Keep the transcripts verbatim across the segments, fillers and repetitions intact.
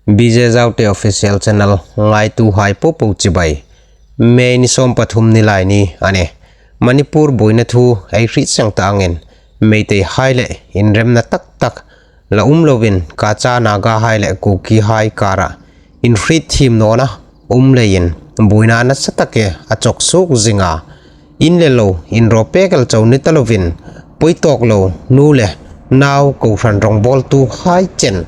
B J Zaute Official Channel ngaituhai popo chibai. May ni sawm pathum ni lai ni a nih. Manipur buoina thu ei hriet seng ta angin, Meiteihai le inremna tak tak la um lovin Kacha Nagahai le Kukihai kara inhrietthiem nawna um leiin buoina nasa tak a chawk suok zing a. In le lo inrawpêk el chau ni ta lovin, pawi tawk lo nu le nau kohran rawngbawltuhai chen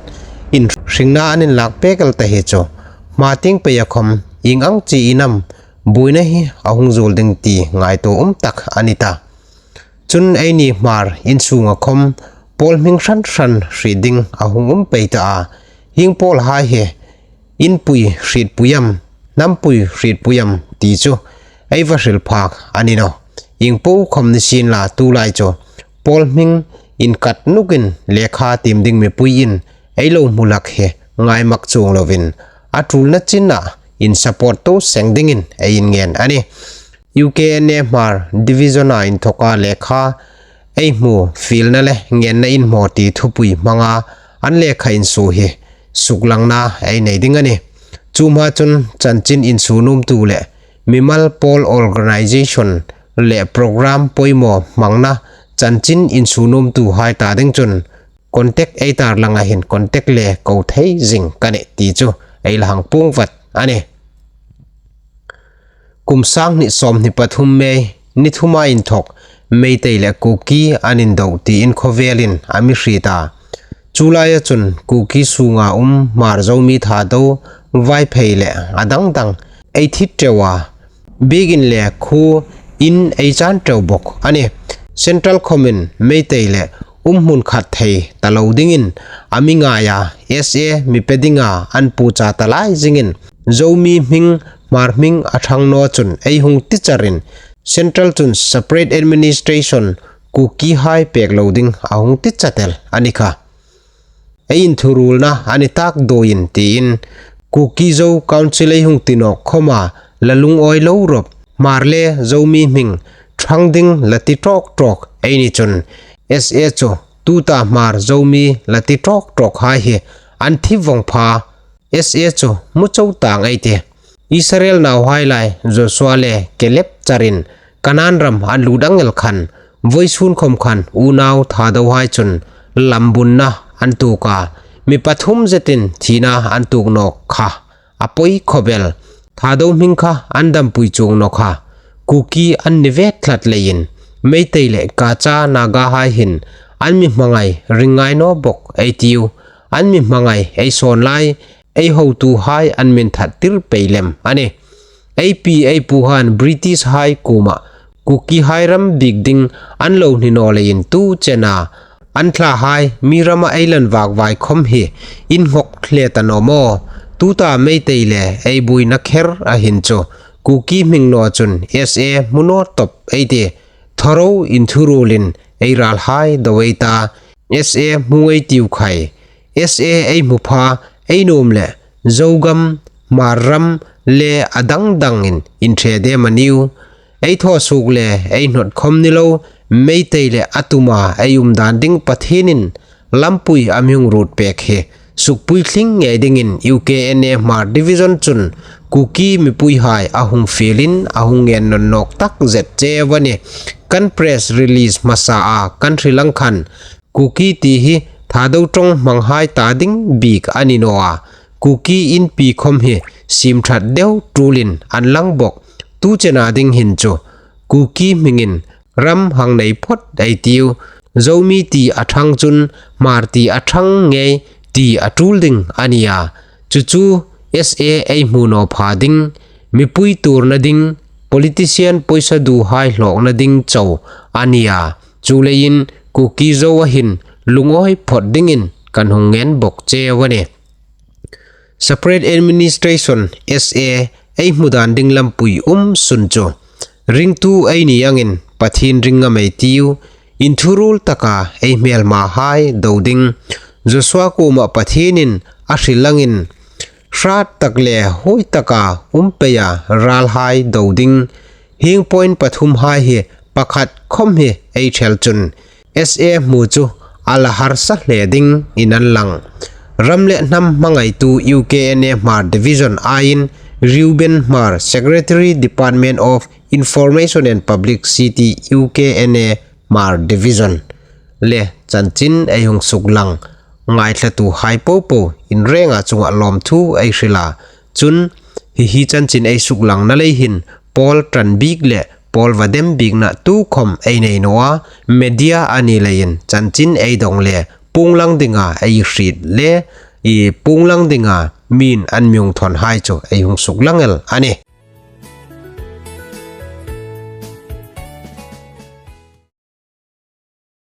inhringna an inlak pêk el ta hi chu, hma tieng peia khawm ieng ang chi in am buoina hi a hung zuol ding ti ngaituo um tak a ni ta. Chun eini Hmar in sunga khawm pawl hming hran hran hriet ding a hung um pei ta a. Hieng pawlhai hi inpui hrietpui am, hnampui hrietpui am ti chu ei va hril phak a ni nawh. Ieng po khawm ni sienla, tulai chu pawl hming inkat nukin lekha tiem ding mipuiin ei lo hmu hlak hi ngaimak chuong lovin, a tulna china insupport to seng dingin ei inngen a nih. U K N A Hmar Division-a inthoka lekha ei hmu fielna le ngenna inhmaw ti thupui hmanga an lekha insuo hi suklangna ei nei ding a nih. Chu hma chun chanchin insuo nuomtu le mimal pawl organisation le program poimaw hmangna chanchin insuo nuomtuhai ta ding chun contact ei tarlanga hin contact le ko thei zing ka nih ti chu ei la hang puong vat a nih. Kum sang hni sawmhni pathum May ni thuma inthok Meitei le Kuki an indo tiin khawvelin a mi hriet a. Chu laia chun Kuki sunga um Hmar, Zomi, Thado, Vaiphei le a dang dang ei thi teu a. Biekin le khuoin ei chan teu bawk a nih. Central khawmin Meitei le um hmun khat thei ta lo dingin a mi ngai a, S A mi pe dinga an puocha ta lai zingin, Zomi hming, Hmar hming a thang naw chun ei hung ti charin, Central chun separate administration Kukihai pêk lo ding a hung ti chat el a ni kha. Ei inthuruolna a ni tak dawiin tiin, Kuki Zo Council ei hung ti nawk khawma la lungawi lo rawp, Hmar le Zomi hming thang ding la ti tawk tawk ei ni chun, S A chu tuta Hmar, Zomi la ti tawk tawkhai hi an thi vawng pha, S A chu hmu chau tang ei tih. Israel nauhai lai Joshua le Caleb charin Kanan ram an lut ang el khan, vawisun khawm khan unau Thadohai chun lambunna an tuok a, mi pathum zetin thina an tuok nawk kha a pawi khawp el. Thado hming kha an dampui chuong nawk a, Kuki an ni ve tlat leiin, Meitei le Kacha Nagahai hin an mi hmangai ring ngai naw bawk ei tiu. An mi hmangai ei sawn lai, ei hotuhai an min that tir pei lem a nih. Ei pi ei puhan Britishai kuoma Kukihai ram biek ding an lo hni naw leiin tu chena an thlahai mi rama ei lan vak vai khawm hi innghawk hle ta naw maw? Tuta Meitei le ei buoina kher a hin chu Kuki hming naw chun S A hmu naw tawp ei tih. Thawro inthuruolin ei ralhai do ei ta, S A hmu ei tiu khai. S A ei hmu pha, ei nuom le Zogam, Hmar ram le a dang dangin inṭhe dem a nih u. Ei thaw suok le ei hnawt khawm ni lo, Meitei le a tuma ei um dan ding Pathienin lampui a mi hung ruot pek hi sukpuitling ngei dingin U K N A Hmar Division chun Kuki mipuihai a hung fielin a hung ngen nawn nawk tak zet cheu a nih. Kan press release hmasa a kan hril ang khan, Kuki ti hi Thado ṭawng hmanghai ta ding bik a ni naw a, Kuki inpi khawm hi siem ṭhat deu tulin an lang bawk. Tu chena ding hin chu Kuki hmingin ram hang nei phawt ei tiu. Zomi ti a thang chun Hmar ti a thang ngei ti a tul ding a ni a. Chu chu S A ei hmu naw pha ding, mipui tuorna ding, politician pawisa duhai hlawkna ding chau a ni a. Chuleiin Kuki Zo a hin lungawi phawt dingin kan hung ngen bawk cheu a nih. Separate administration, S A, ei hmu dan ding lampui um sun chu ringtu ei ni angin Pathien ring ngam ei tiu, inthuruol taka ei hmelmahai do ding, Joshua kuoma Pathienin a hril angin hrat tak le huoi taka um peia ralhai do ding, hieng point pathumhai hi pakhat khawm hi ei ṭhel chun S A hmu chu a la harsa hle dingin an lang. Ram le hnam hmangaitu U K N A Hmar Division aiin Reuben Hmar, Secretary, Department of Information and Publicity, U K N A Hmar Division le chanchin ei hung suklang ngaithlatuhai popo in renga chunga lawmthu ei hril a. Chun hi hi chanchin ei suklangna lei hin pawl ṭan bik le pawl va dem bikna tukhawm ei nei naw a, media a ni leiin chanchin ei dong le puong lang dinga ei hriet le i puong lang dinga mi'n an mi hung thawnhai chu ei hung suklang el a nih.